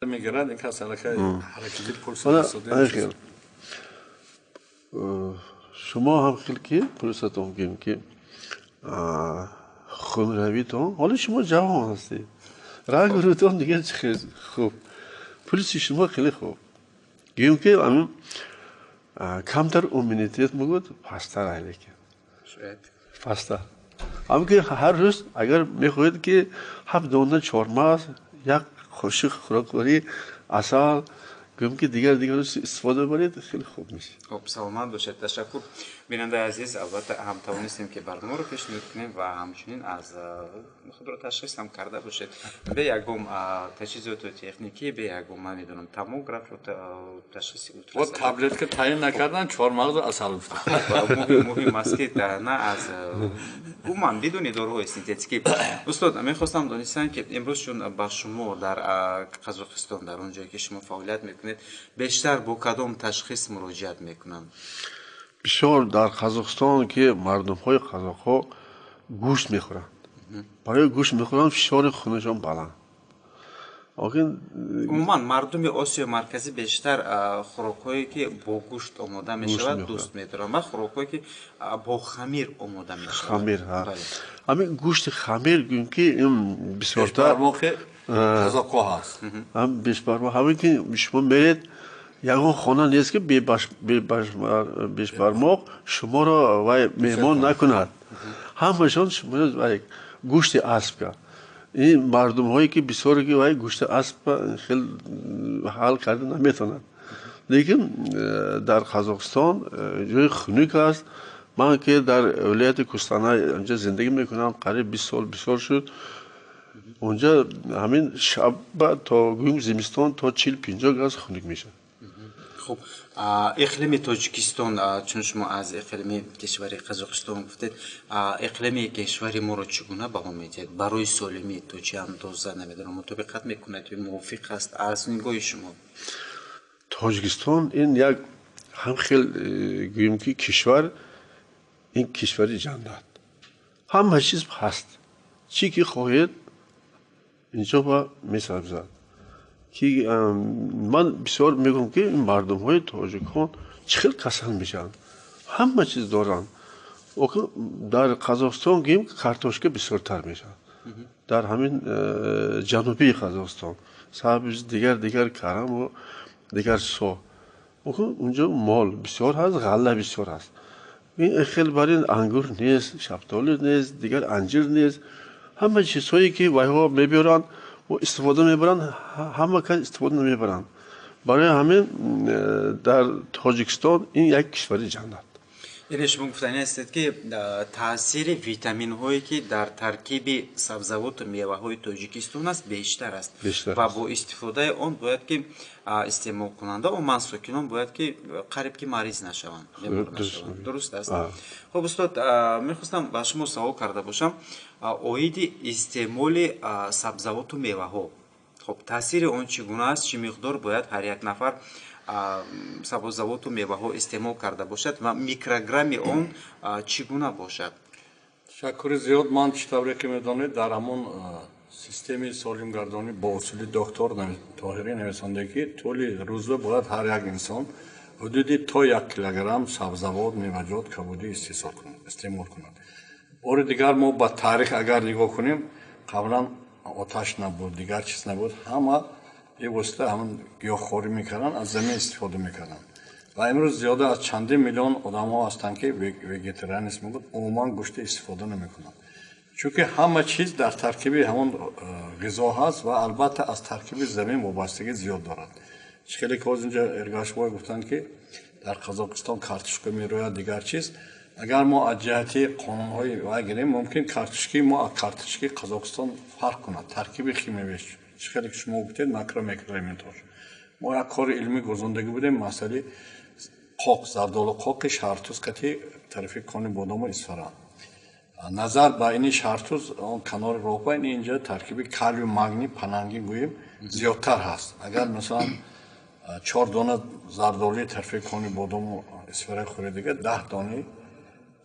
Мегирад, ин кас аллакай ҳаракати пулс. Шумо ҳам хел ки пулсатон гӯем ки хунравитон, ҳоло шумо ҷавон ҳастед, ранг рӯтон дигар чӣ хел хуб, пулси шумо хеле хуб. Гӯем ки ҳамин камтар иммунитет мегӯяд пасттар ай, лекин пасттар. Ҳам ки ҳар рӯз агар мехоҳед ки 7 дона чормағз, як қошиқ хӯрокхӯрӣ асал, гӯем ки дигар дигар истифода баред, хеле хуб мешавад. Хуб, саломат бошед, ташаккур. Бинандаи азиз, албатта, ҳам тавонистем ки барномаро пешниҳод кунем ва ҳамчунин аз худро ташхис ҳам карда бошед бе ягон таҷҳизоти техникӣ, бе ягон, ман медонам, томограф, ташхиси. Мо таблетка таъин накардан, чормағзу асал гуфтам. Муҳим аст ки на аз умуман бидуни доруҳои синтетикӣ. Устод, мехостам донистам ки имрӯз чун ба шумо дар Қазоқистон, дар он ҷое ки шумо фаъолият мекунед, бештар бо кадом ташхис муроҷиат мекунанд? Бисёр дар Қазоқистон ки мардумҳои қазоқҳо гӯшт мехӯранд, барои гӯшт мехӯранд, фишори хунашон баланд. Умуман мардуми Осиёи Марказӣ бештар хӯрокҳое ки бо гӯшт омода мешавад, дӯст медоранд ва хӯрокҳое ки бо хамир омода мешавад. Хамир, ҳамин гӯшти хамир, гӯем ки бисёртар. Қазоқҳо ҳаст. Бешбармоқ. Ҳамин ки шумо меред, ягон хона нест ки бешбармоқ шуморо вай меҳмон накунад. Ҳамашон шумо вай гӯшти аспка. Ин мардумҳое ки бисёре ки вай гӯшти аспа хел ҳал карда наметавонанд, лекин дар Қазоқистон ҷои хунук аст. Ман ки дар вилояти Кустанай онҷа зиндагӣ мекунам, қариб 20 сол бисёр шуд, онҷа ҳамин шаба то, гӯем, зимистон то 40-50 градус хунук мешавад. Хуб, иқлими Тоҷикистон, чун шумо аз иқлими кишвари Қазоқистон гуфтед, иқлими кишвари моро чӣ гуна баҳо медиҳед? Барои солимӣ то чӣ андоза, намедонам, мутобиқат мекунад ё мувофиқ аст аз нигоҳи шумо? Тоҷикистон ин як ҳам хел гӯем ки кишвар, ин кишвари ҷаннат, ҳама чиз ҳаст, чӣ ки хоҳед, инҷо ба месабзад. Ки ман бисёр мегӯям ки ин мардумҳои тоҷикон чӣ хел касал мешаванд, ҳама чиз доранд. Дар Қазоқистон гӯем, картошка бисёртар мешавад, дар ҳамин ҷанубии Қазоқистон сабз, дигар дигар, караму дигар чизҳо. Унҷо мол бисёр ҳаст, ғалла бисёр ҳаст. Ин хел бар ин ангур нест, шафтолӣ нест, дигар анҷир нест. Ҳама чизҳое ки вайҳо мебиёранд, истифода мебаранд, ҳама кас истифода намебаранд. Барои ҳамин дар Тоҷикистон ин як кишвари ҷаннат. Яъне шумо гуфтанӣ ҳастед ки таъсири витаминҳое ки дар таркиби сабзавоту меваҳои Тоҷикистон аст, бештар аст ва бо истифодаи он бояд ки истеъмолкунанда, умуман сокинон бояд ки қариб ки мариз нашаванд. Дуруст аст? Хуб, устод, мехостам ба шумо савол карда бошам оиди истеъмоли сабзавоту меваҳо. Хуб, таъсири он чӣ гуна аст? Чӣ миқдор бояд ҳар як нафар сабзавоту меваҳо истеъмол карда бошад ва микрограмми он чӣ гуна бошад? Ташаккури зиёд. Ман чӣ тавре ки медонед, дар ҳамон системаи солимгардонӣ бо усули доктор Тоҳирӣ нависонда ки тӯли рӯза бояд ҳар як инсон ҳудуди то 1 килограмм сабзавот, меваҷот, кабудӣ истеҳсол кунад, истеъмол кунад. Бори дигар, мо ба таърих агар нигоҳ кунем, қаблан оташ набуд, дигар чиз набуд, ҳама бевосита ҳамн гиёҳхорӣ мекарданд, аз замин истифода мекарданд. Ва имрӯз зиёда аз чандин миллион одамҳо ҳастанд ки вегетарианец мегӯяд, умуман гӯшти истифода намекунанд, чунки ҳама чиз дар таркиби ҳамон ғизо ҳаст ва албатта аз таркиби замин вобастагӣ зиёд дорад. Чӣ хеле ки ҳозир инҷа Эргашбой гуфтанд ки дар Қазоқистон картошка мерӯяд, дигар чиз, агар мо аз ҷиҳати қонунҳои вай гирем, мумкин картошкаи мо аз картошкаи Қазоқистон фарқ кунад, таркиби химиявиш, чӣ хеле ки шумо гуфтед, макро, микроэлементҳош. Мо як кори илмӣ гузондагӣ будем, масъалаи қоқ, зардолу қоқи Шаҳртуз қати тарафи Кони Бодому Исфаран. Назар ба ини Шаҳртуз, он канори роҳба, ини инҷа таркиби калию, магний, палангин гӯем, зиёдтар ҳаст. Агар масалан чор дона зардолуи тарафи Кони Бодому Исфара хӯред, дига 10 дони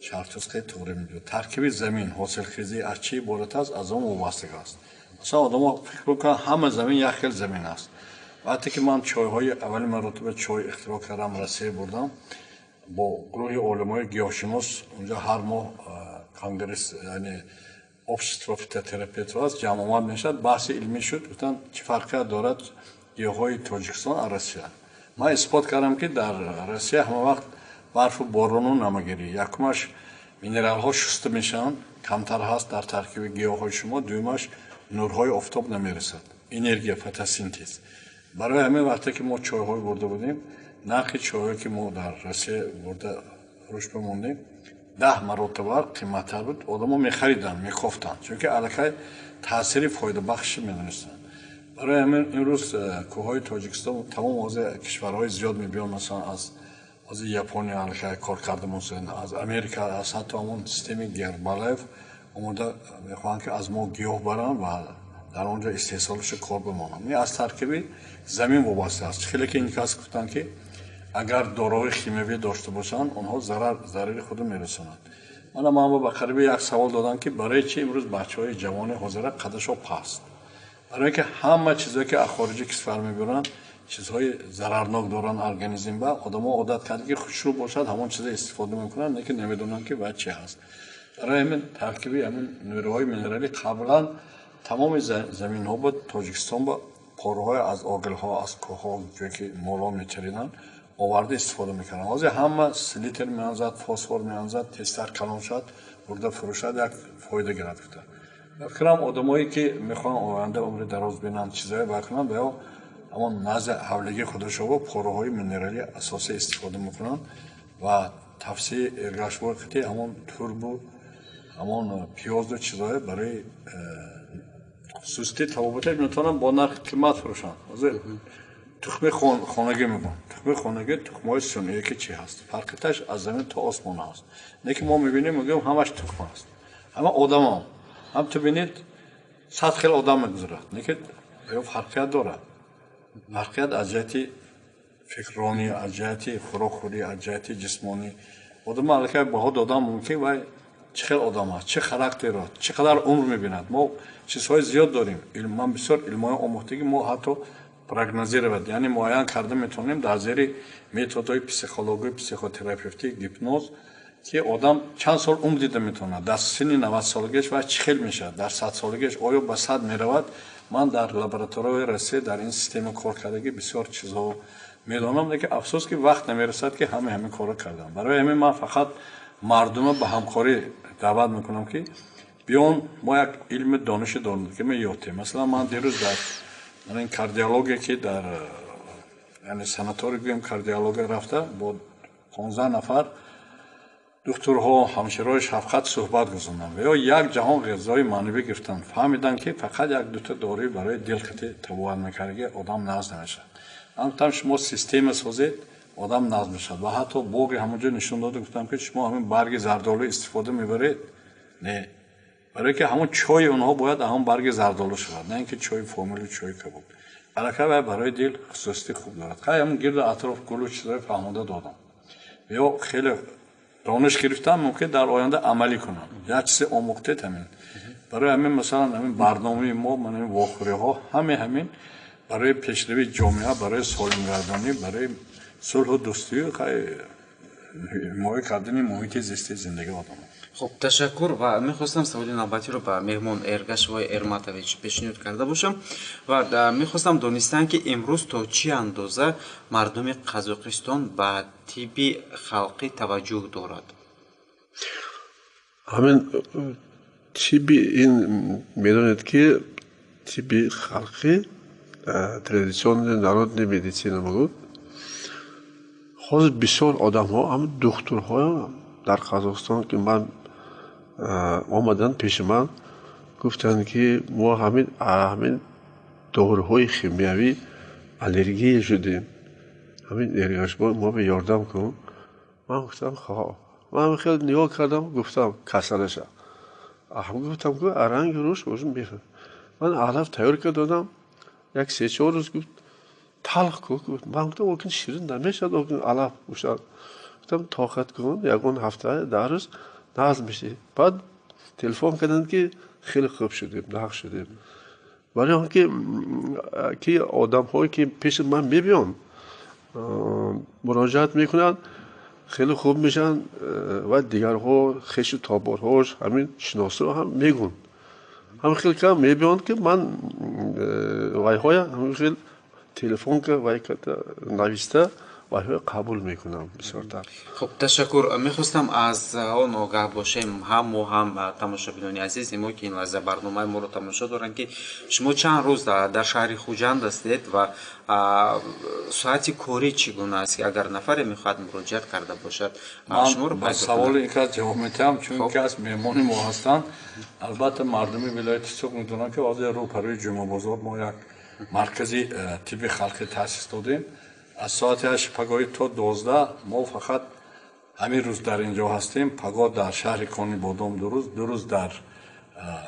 Шаҳртузқи туғри мебиёд. Таркиби замин, ҳосилхезӣ аз чӣ иборат аст, аз он вобастага аст. Масалан, одамо фикр мекунанд, ҳама замин як хел замин аст. Вақте ки ман чойҳои аввали маротиба чой ихтироъ кардам, Россия бурдам, бо гурӯҳи олимои гиёҳшинос унҷо ҳар моҳ конгресс, яъне общество фитотерапевтов аст, ҷамъомад мешавад, баҳси илмӣ шуд. Гуфтанд, чӣ фарқият дорад гиёҳҳои Тоҷикистон аз Россия? Ман исбот кардам, ки дар Россия ҳама вақт барфу борону намагирӣ. Якумаш, минералҳо шуста мешаванд, камтар ҳаст дар таркиби гиёҳҳои шумо. Дуюмаш, нурҳои офтоб намерасад, энергия, фотосинтез. Барои ҳамин вақте ки мо чойҳой бурда будем, нархи чойҳое ки мо дар Россия бурда фурӯш бимондем, 10 маротиба қиматтар буд. Одамо мехариданд, мекофтанд, чунки аллакай таъсири фоидабахши медонистанд. Барои ҳамин имрӯз кӯҳҳои Тоҷикистон тамом ҳозир кишварҳои зиёд мебиёнд, масалан, аз ҳозир Япония аллакай кор карда мусоид, аз Америка, аз ҳатто ҳамон системаи Гербалайф омода мехоҳанд, ки аз мо гиёҳ баранд ва дар он ҷо истеҳсолашо кор бимонанд. Ин аз таркиби замин вобаста аст. Хеле ки ин кас гуфтанд, ки агар доруҳои химиявӣ дошта бошанд, онҳо зарари худро мерасонанд. Мана ман ба қариби як савол додам, ки барои чи имрӯз бачаҳои ҷавони ҳозира қадашо паст? Барои ки ҳама чизое ки аз хориҷи кишвар мебаранд, чизҳои зарарнок доранд организм ба одамо одат кард, ки хушрӯ бошад, ҳамон чиза истифода мекунанд, лекин намедонанд, ки вай чи ҳаст. Барои ҳамин таркиби ҳамин нурҳои минералӣ қаблан тамоми заминҳо ба Тоҷикистон ба порҳои аз оғилҳо, аз кӯҳҳо, ҷое ки моло мечариданд, оварда истифода мекарданд. Ҳозир ҳама селитра меанзад, фосфор меанзад, тезтар калон шавад, бурда фурӯшад, як фоида гирад гуфта. Фикрам, одамое ки мехоҳанд оянда умри дароз бинанд, чизое бакунанд, ё ҳамон назди ҳавлигии худашово пораҳои минералӣ асосӣ истифода мекунанд ва тавсияи Эргашбой қити ҳамон турбу ҳамон пиёзу чизое барои сустӣ табобата метавонанд бо нархи қимат фурӯшанд. Ҳозир тухми хонагӣ мегӯям, тухми хонагӣ, тухмҳои сунъие ки чӣ ҳаст? Фарқиташ аз замин то осмон ҳаст. Не ки мо мебинем, мегӯем, ҳамаш тухм аст. Ҳама одамам ҳам ту бинед, 100 хел одам мегузарад, не ки фарқият дорад. Фарқият аз ҷиҳати фикронӣ, аз ҷиҳати хӯрокхӯрӣ, аз ҷиҳати ҷисмонӣ. Одам аллакай баҳо додан мумкин, вай чӣ хел одам аст, чӣ характер дорад, чӣ қадар умр мебинад. Мо чизҳои зиёд дорем. Ман бисёр илмҳои омӯхтагӣ, мо ҳатто прогнозировать, яъне муайян карда метавонем дар зери методҳои психологӣ, психотерапевтӣ, гипноз, ки одам чанд сол умр дида метавонад, дар синни 90-солагиаш вай чӣ хел мешавад, дар 100-солагиаш оё ба 100 меравад. Ман дар лабораторияи Россия дар ин система кор кардагӣ, бисёр чизҳо медонам, лекин афсӯс, ки вақт намерасад, ки ҳамаи ҳамин корро кардам. Барои ҳамин ман фақат мардума ба ҳамкорӣ даъват мекунам, ки биён, мо як илми дониши дорем, ки меётем. Масалан, ман дирӯз дар ин кардиология, ки дар, яъне санаторий гӯем, кардиология рафта, бо 15 нафар духтурҳо, ҳамшираҳои шафқат суҳбат гузаронам. Ё як ҷаҳон ғизои маънавӣ гирифтанд, фаҳмиданд, ки фақат як дута дорӣ барои дил қити табобат мекардаги одам нағз намешавад. Ман гуфтам, шумо система созед, одам нағз мешавад. Ва ҳатто боғи ҳамонҷо нишон дода, гуфтам, ки шумо ҳамин барги зардолу истифода мебаред? Не, барое ки ҳамон чойи онҳо бояд ҳамон барги зардолу шавад, на ин ки чойи фомилу чойи кабуд. Аллакай вай барои дил хусусияти хуб дорад. Хай, ҳамон гирду атроф гулу чизҳои фаҳмода додам, ё хеле дониш гирифтам, мумкин дар оянда амалӣ кунам. Як чизе омӯхтед ҳамин. Барои ҳамин, масалан, ҳамин барномаи мо, ман ҳамин вохӯриҳо, ҳаме ҳамин барои пешравии ҷомеа, барои солимгардонӣ, барои сулҳу дӯстию, хай, ҳимоя кардани муҳити зисти зиндагии одамон. Хуб, ташаккур. Ва мехостам саволи навбатиро ба меҳмон Эргашвой Эрматович пешниҳод карда бошам ва мехостам донистан, ки имрӯз то чӣ андоза мардуми Қазоқистон ба тибби халқӣ таваҷҷӯҳ дорад? Ҳамин тибби ин, медонед, ки тибби халқӣ, традиционная народная медицина мегӯд, ҳозир бисёр одамҳо, ҳамин духтурҳо дар Қазоқистон, ки ман омаданд пеши ман, гуфтанд, ки мо ҳамин доруҳои химиявӣ аллергия шудем, ҳамин Эргашбой, мо ба ёрдам кун. Ман гуфтам, хо, ман хеле нигоҳ кардам, гуфтам, касалаша гуфтам, ки ранги рӯш ман алаф тайёр кард додам, як 3-4 рӯз гуфт, талх ку. Гуфт, ман гуфтам, окин ширин намешавад, окин алаф бошад. Гуфтам, тоқат кун, ягон ҳафта, 10 рӯз нағз мешӣ. Баъд телефон карданд, ки хеле хуб шудем, нағз шудем. Барои он ки одамҳое ки пеши ман мебиёнд, муроҷиат мекунанд, хеле хуб мешаванд ва дигарҳо, хешу тоборҳош, ҳамин шиносро ҳам мегӯянд. Ҳамин хел ка мебиёнд, ки ман вайҳоя ҳамин хел телефон ка вай нависта вайҳоя қабул мекунам бисёртар. Хуб, ташаккур. Мехостам аз он огаҳ бошем ҳам мо, ҳам тамошобинони азизи мо, ки ин лаҳза барномаи моро тамошо доранд, ки шумо чанд рӯз дар шаҳри Хуҷанд ҳастед ва соати корӣ чӣ гуна аст, ки агар нафаре мехоҳад муроҷиат карда бошад, шуморо ба саволи ин кас ҷавоб медиҳам, чун кас меҳмони мо ҳастанд. Албатта, мардуми вилояти Суғд медонанд, ки ҳозир рӯпарӯи Ҷумъабозор мо як маркази тибби халқӣ таъсис додем. Аз соати 8 пагоҳӣ то 12 мо фақат ҳамин рӯз дар ин ҷо ҳастем. Пагоҳ дар шаҳри Конибодом 2 рӯз, 2 рӯз дар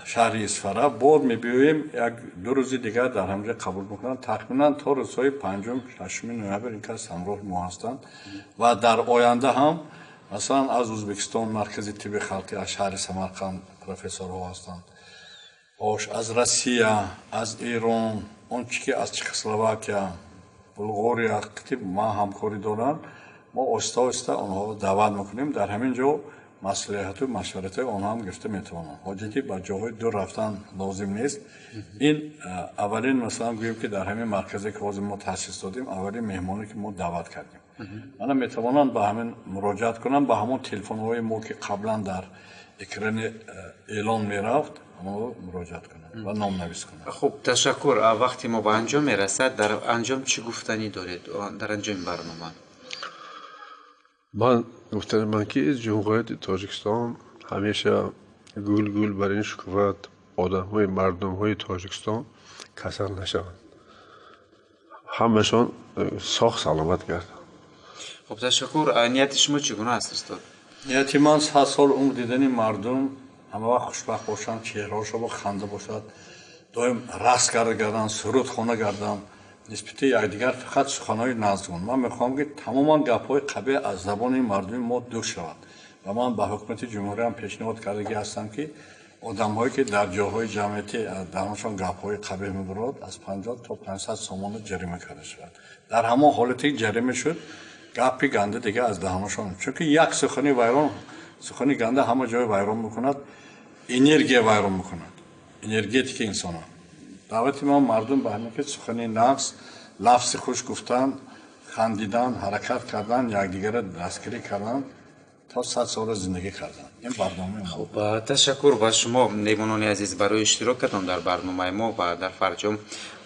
шаҳри Исфара, боз мебиёем, як ду рӯзи дигар дар ҳамҷо қабул мекунанд. Тахминан то рӯзҳои 5-ум, 6-уми ноябр ин кас ҳамроҳи мо ҳастанд. Ва дар оянда ҳам, масалан, аз Ӯзбекистон маркази тибби халқӣ, аз шаҳри Самарқанд профессорҳо ҳастанд, ош аз Россия, аз Эрон, он чи ки аз Чехословакия, Булғория тиб ма ҳамкорӣ доранд, мо оҳиста оҳиста онҳоро даъват мекунем. Дар ҳамин ҷо маслиҳату машваратҳои онҳо ҳам гирифта метавонанд. Ҳоҷати ба ҷоҳои дур рафтан лозим нест. Ин аввалин, масалан, гӯем, ки дар ҳамин марказе ки ҳозир мо таъсис додем, аввалин меҳмоне ки мо даъват кардем. Мана, метавонанд ба ҳамин муроҷиат кунанд, ба ҳамон телефонҳои мо, ки қаблан дар экрани эълон мерафт, ҳамонро муроҷиат кунанд ва номнавис кунанд. Хуб, ташаккур. Вақти мо ба анҷом мерасад. Дар анҷом чӣ гуфтанӣ доред, дар анҷоми барнома? Ман гуфтани ман, ки Ҷумҳурияти Тоҷикистон ҳамеша гул гул бар ин шукуфад, одамҳои, мардумҳои Тоҷикистон касал нашаванд, ҳамашон соғ саломат гарданд. Хуб, ташаккур. Нияти шумо чӣ гуна аст, устод? Нияти ман 100 сол умр дидани мардум, ҳамавақт хушбахт бошанд, чеҳраҳошон ханда бошад, доим рақс карда гарданд, суруд хона гарданд, нисбати якдигар фақат суханҳои нағз. Ман мехоҳам, ки тамоман гапҳои қабеҳ аз забони мардуми мо дур шавад. Ва ман ба ҳукумати ҷумҳуриям пешниҳод кардагӣ ҳастам, ки одамҳое ки дар ҷойҳои ҷамъиятӣ даҳонашон гапҳои қабеҳ мебурад, аз 50 то 500 сомона ҷарима карда шавад. Дар ҳамон ҳолате ки ҷарима шуд, гапи ганда дига аз даҳонашон, чунки як сухани вайрон, сухани ганда ҳама ҷой вайрон мекунад, энергия вайрон мекунад, энергетики инсона. Даъвати ман мардум ба ҳамин, ки сухани нағз, лафзи хуш гуфтан, хандидан, ҳаракат кардан, якдигарро дастгирӣ кардан, то 100 сола зиндагӣ кардан. Ин барномаи мо. Хуб, ташаккур ба шумо, меҳмонони азиз, барои иштирокатон дар барномаи мо. Ва дар фарҷом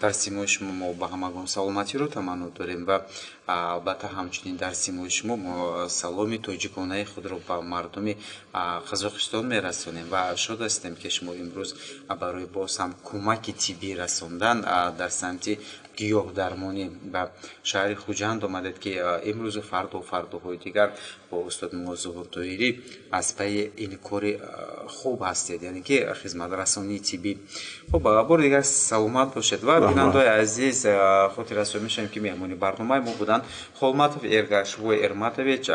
дар симои шумо мо ба ҳамагон саломатиро таманно дорем ва албатта ҳамчунин дар симои шумо мо саломи тоҷиконаи худро ба мардуми Қазоқистон мерасонем ва шод ҳастем, ки шумо имрӯз барои боз ҳам кӯмаки тиббӣ расондан дар самти гиёҳдармонӣ ба шаҳри Хуҷанд омадед, ки имрӯзу фарду фардоҳои дигар бо устод Муллозуҳур Тоҳирӣ аз пайи ин кори хуб ҳастед, яъне ки хизматрасонии тиббӣ. Хуб, бори дигар саломат бошед. Ва бинандаои азиз, хотиррасон мешавем, ки меҳмони барномаи мо буданд Холматов Эргашбой Эрматович,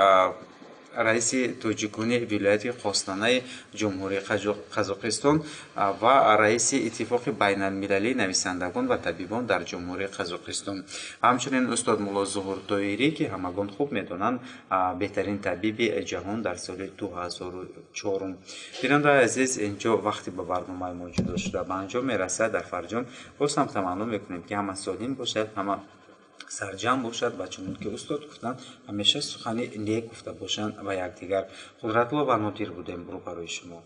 раиси тоҷикони вилояти Қостанаи Ҷумҳурии Қазоқистон ва раиси Иттифоқи байналмилалии нависандагон ва табибон дар Ҷумҳурии Қазоқистон, ҳамчунин устод Муллозуҳур Тоҳирӣ, ки ҳамагон хуб медонанд, беҳтарин табиби ҷаҳон дар соли 2004. Бинандаои азиз, инҷо вақти ба барномаи мо ҷудо шуда ба анҷом мерасад. Дар фарҷом боз ҳам таманно мекунем, ки ҳама солим бошад, ҳама сарҷамъ бошад ва чунон ки устод гуфтанд, ҳамеша сухани нек гуфта бошанд ба якдигар. Қудратулло ва Нодир будем рӯбарӯи шумо.